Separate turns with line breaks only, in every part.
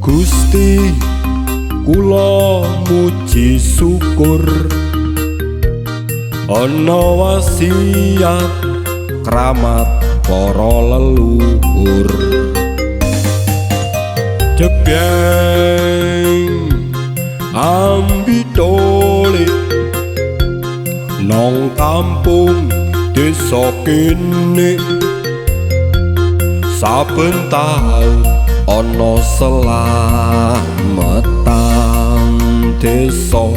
Gusti kula muji syukur ana wasiat kramat para leluhur. Jebyeng ambitole nang kampung desa kene, saben taun ana slametan desa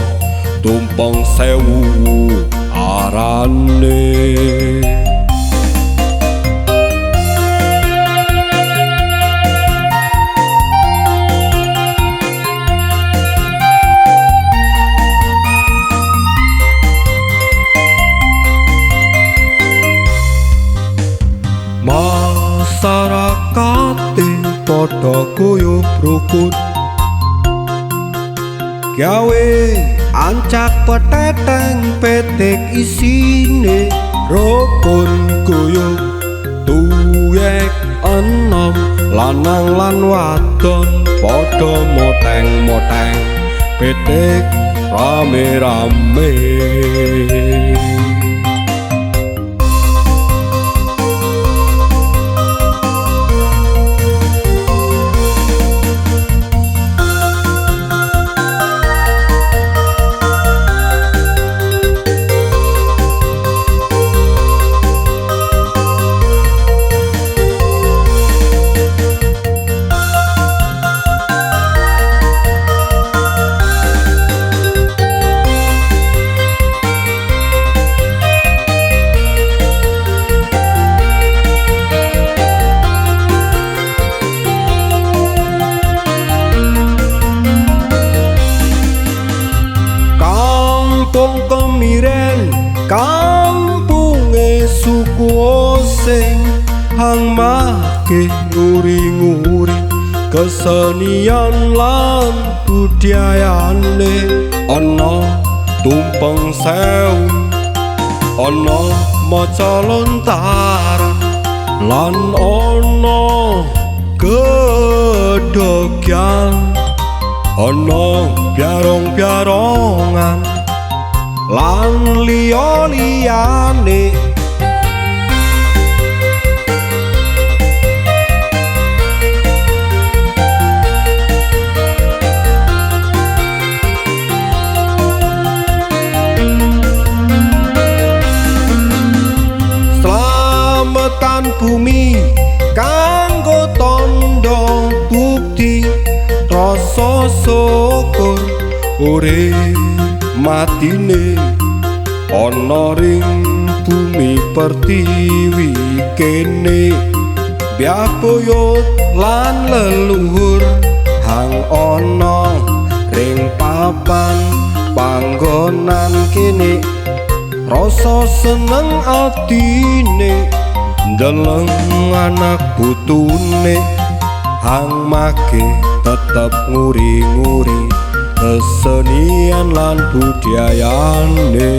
Tumpeng Sewu arane. Masyarakate padha guyub rukun, gawe ancak peteteng petik isine rukun guyub tuyek enom lanang lan wadon padha moteng-moteng petik rame-rame. Kampung Kemiren, kampunge suku Osing, hang make nguri-nguri kesenian lan budayane. Ana Tumpeng Sewu, ana maca lontara, lan ana gedhogyan, ana biarong-biarongan lan liya-liyane. Slametan bumi kanggo tandha bukti rasa syukur urip matine ana ring bumi pertiwi kene. Biak buyut lan leluhur hang ana ring papan panggonan kene, rasa seneng atine ndeleng anak putune hang make tetep nguri-nguri kesenian lan budayane.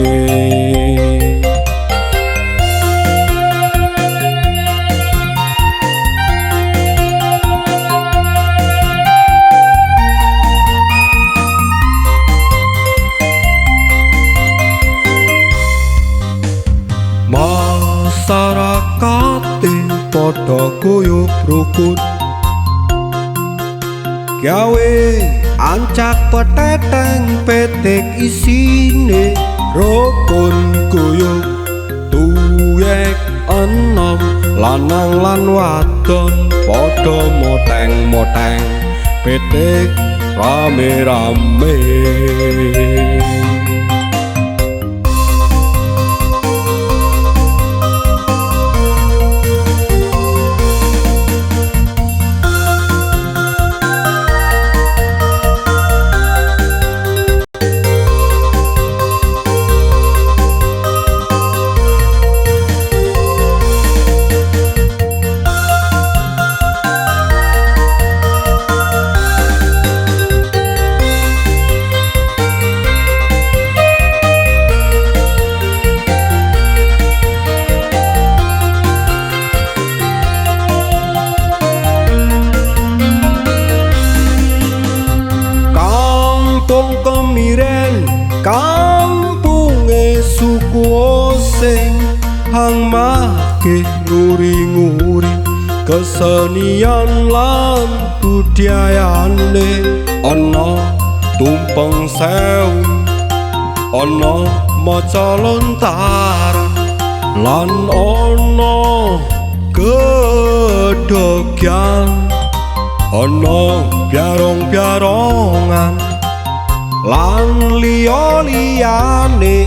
Masyarakate padha guyub rukun, gawe ancak peteteng petik isine rukun guyub tuyek enom lanang lan wadon padha moteng-moteng petik rame-rame. Kampunge suku Osing hang make nguri-nguri kesenian lan budayane. Ana tumpeng sewu, ana maca lontara, lan ana gedhogyan, ana biarong-biarongan lan liya-liyane.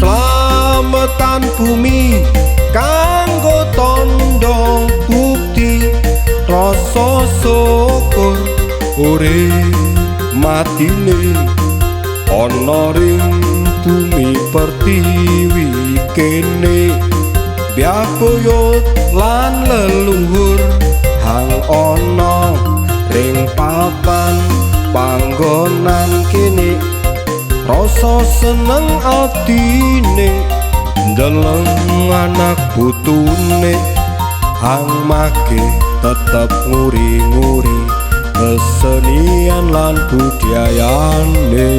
Slametan bumi kanggo tondo bukti rasa syukur urip matine ana ring bumi pertiwi kene. Biak buyut lan leluhur hang ana ring papan panggonan kene. Rasa seneng atine ndeleng anak putune hang make tetep nguri-nguri kesenian lan budayane.